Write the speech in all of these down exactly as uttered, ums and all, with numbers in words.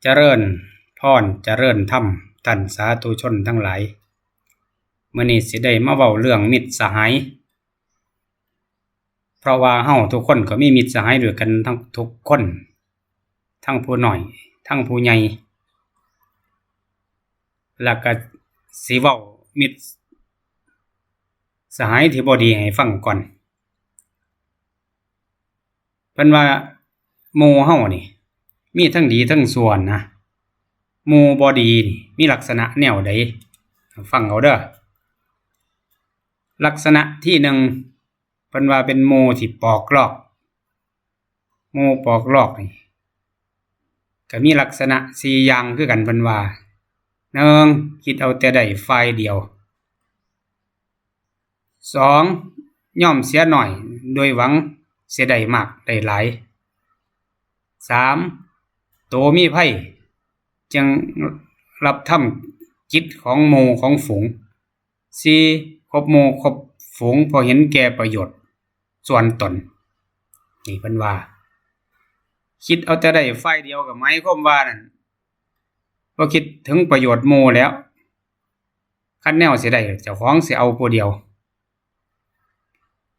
เจริญพร เจริญธรรม ท่านสาธุชนทั้งหลาย มื้อนี้สิได้มาเว้าเรื่องมิตรสหาย เพราะว่าเฮาทุกคนก็มีมิตรสหายด้วยกันทั้งทุกคน ทั้งผู้น้อย ทั้งผู้ใหญ่ แล้วก็สิเว้ามิตรสหายที่บ่ดีให้ฟังก่อน เพิ่นว่าหมู่เฮานี่ มีทั้งดีทั้งชั่วนะ หมู่บ่ดีนี่มีลักษณะแนวใด ฟังเอาเด้อ ลักษณะที่หนึ่ง เพิ่นว่าเป็นหมู่ที่ปอกลอก หมู่ปอกลอกนี่ ก็มีลักษณะสี่อย่างคือกัน เพิ่นว่า หนึ่ง คิดเอาแต่ได้ฝ่ายเดียว สอง ยอมเสียน้อยโดยหวังสิได้มากได้หลาย สาม โตมีไผ จึงรับทำกิจของหมู่ของฝูง สี่ คบหมู่คบฝูงเพราะเห็นแก่ประโยชน์ส่วนตน นี่เพิ่นว่า คิดเอาแต่ได้ฝ่ายเดียวก็หมายความว่านั่น บ่คิดถึงประโยชน์หมู่แล้ว คันแนวสิได้เจ้าของสิเอาผู้เดียว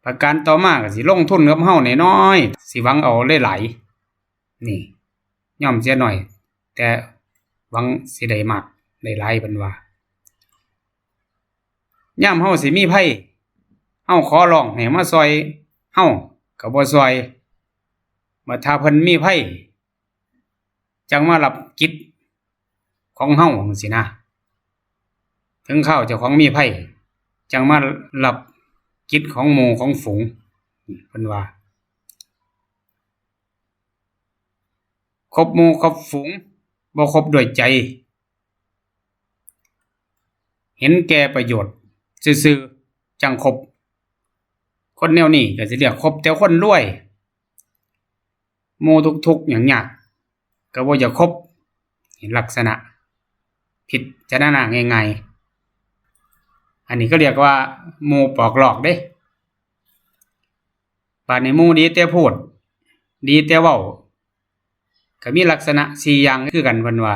ประการต่อมาก็สิลงทุนกับเฮาน้อยๆ สิหวังเอาหลายๆ นี่ ยอมเสียน้อย แต่หวังสิได้มากได้หลาย เพิ่นว่า ยามเฮาสิมีไผ เฮาขอร้องให้มาซ่อยเฮาก็บ่ซ่อย บัดถ้าเพิ่นมีไผ จั่งมารับกิจของเฮาจั่งซี้นะ ถึงคราวเจ้าของมีไผ จั่งมารับกิจของหมู่ของฝูง เพิ่นว่า คบหมู่คบฝูง บ่คบด้วยใจ เห็นแก่ประโยชน์ซื่อๆ จั่งคบ คนแนวนี้ก็สิเลือกคบแต่คนรวย หมู่ทุกข์ๆ ยากๆ ก็บ่อยากคบ ลักษณะพิจารณาง่ายๆ อันนี้ก็เรียกว่าหมู่ปอกลอกเด้ บาดนี้หมู่ดีแต่พูด ดีแต่เว้า ก็มีลักษณะสี่อย่างคือกัน เพิ่นว่า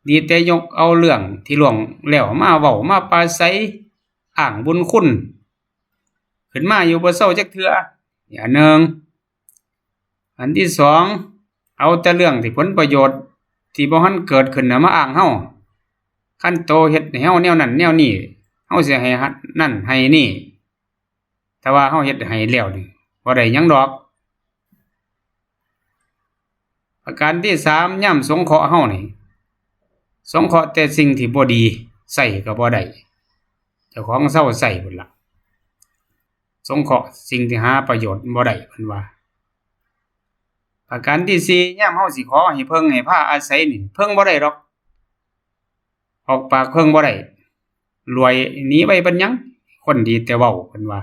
ดีแต่ยกเอาเรื่องที่ล่วงแล้วมาเว้ามาปราศรัย อ้างบุญคุณ ขึ้นมาอยู่บ่เซาจักเทื่อ นี่อันหนึ่ง อันที่สอง เอาแต่เรื่องที่ผลประโยชน์ที่บ่ทันเกิดขึ้นน่ะมาอ้างเฮา คันโตเฮ็ดให้เฮาแนวนั้นแนวนี้ เฮาสิให้นั่นให้นี่ แต่ว่าเฮาเฮ็ดให้แล้วนี่ บ่ได้หยังดอก ประการที่สาม ยามสงเคราะห์เฮานี่ สงเคราะห์แต่สิ่งที่บ่ดี ใช้ก็บ่ได้ เจ้าของเซาใช้พุ้นล่ะ สงเคราะห์สิ่งที่หาประโยชน์บ่ได้ เพิ่นว่า ประการที่สี่ ยามเฮาสิขอให้เพิ่งให้พาอาศัยนี่ เพิ่งบ่ได้ดอก ออกปากเพิ่งบ่ได้ รวยหนีไปเป็นหยัง คนดีแต่เว้า เพิ่นว่า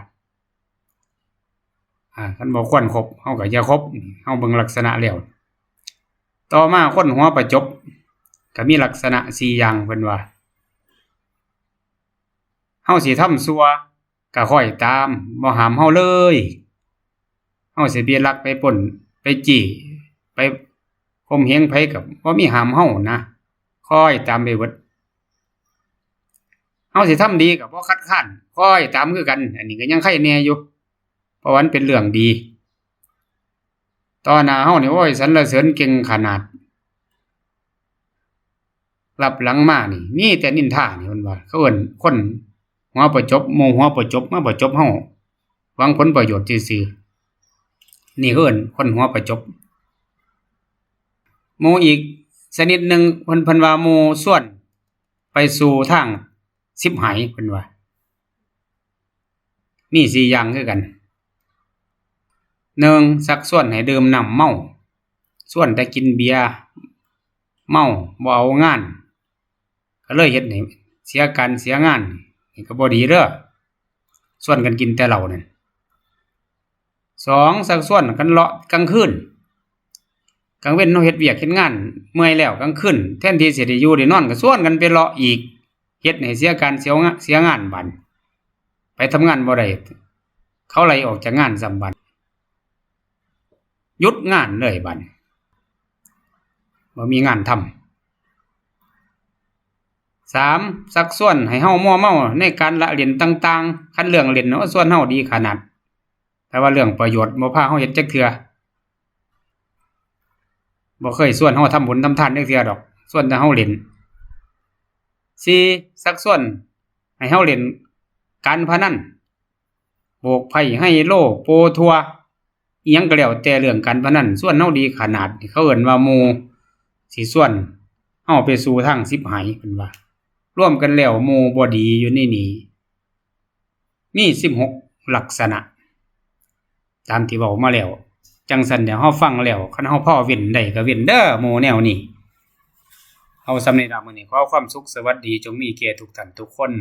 อ่า คันบ่ควรคบ เฮาก็อย่าคบ เฮาเบิ่งลักษณะแล้ว ต่อมาคนหัวประจบ ก็มีลักษณะสี่อย่าง เพิ่นว่า เฮาสิทำชั่ว ก็คอยตาม บ่ห้ามเฮาเลย เฮาสิไปลักไปปล้น ไปจี้ ไปข่มเหงไผก็บ่มีห้ามเฮานะ คอยตามไปเบิด เฮาสิทำดีก็บ่คัดค้าน คอยตามคือกัน อันนี้ก็ยังไคแหน่อยู่ เพราะว่ามันเป็นเรื่องดี ต่อหน้าเฮานี่ โอ้ย สรรเสริญเก่งขนาด ลับหลังมานี่ มีแต่นินทานี่ เพิ่นว่า เขาเอิ้นคนหัวประจบ หมู่หัวประจบ มาประจบเฮา หวังผลประโยชน์ซื่อๆ นี่เขาเอิ้นคนหัวประจบ หมู่อีกชนิดหนึ่ง เพิ่น เพิ่นว่าหมู่ชวนไปสู่ทางฉิบหาย เพิ่นว่า มีสี่อย่างคือกัน หนึ่ง ชักชวนให้ดื่มน้ำเมา ชวนแต่กินเบียร์ เมา บ่เอางาน ก็เลยเฮ็ดให้เสียการเสียงาน นี่ก็บ่ดีเด้อ ชวนกันกินแต่เหล้านั่น สอง ชักชวนกันเลาะกลางคืน กลางเว็นเฮาเฮ็ดเวียกเฮ็ดงานเมื่อยแล้ว กลางคืนแทนที่สิได้อยู่ได้นอน ก็ชวนกันไปเลาะอีก เฮ็ดให้เสียการเสียงะ- เสียงานบัด ไปทำงานบ่ได้ เขาไล่ออกจากงานซ้ำบัด หยุดงานเลยบัดนี้ บ่มีงานทำ สาม ชักชวนให้เฮามัวเมาในการละเล่นต่างๆ คันเรื่องเล่นเนาะชวนเฮาดีขนาด แต่ว่าเรื่องประโยชน์บ่พาเฮาเฮ็ดจักเทื่อ บ่เคยชวนเฮาทำบุญทำทานจักเทื่อดอก ชวนแต่เฮาเล่น สี่ ชักชวนให้เฮาเล่นการพนัน โบกไพ่ไฮโล โปทัว อิหยังก็แล้วแต่เรื่องการพนัน ชวนเฮาดีขนาด เขาเอิ้นว่าหมู่สิชวนเฮาไปสู่ทางฉิบหาย เพิ่นว่า รวมกันแล้วหมู่บ่ดีอยู่ในนี้ มีสิบหกลักษณะ ตามที่เว้ามาแล้ว จั่งซั้นเดี๋ยวเฮาฟังแล้ว คันเฮาพอเว้นได้ก็เว้นเด้อหมู่แนวนี้ เอาส่ำนี้ล่ะ มื้อนี้ขอความสุขสวัสดีจงมีแก่ทุกท่านทุกคน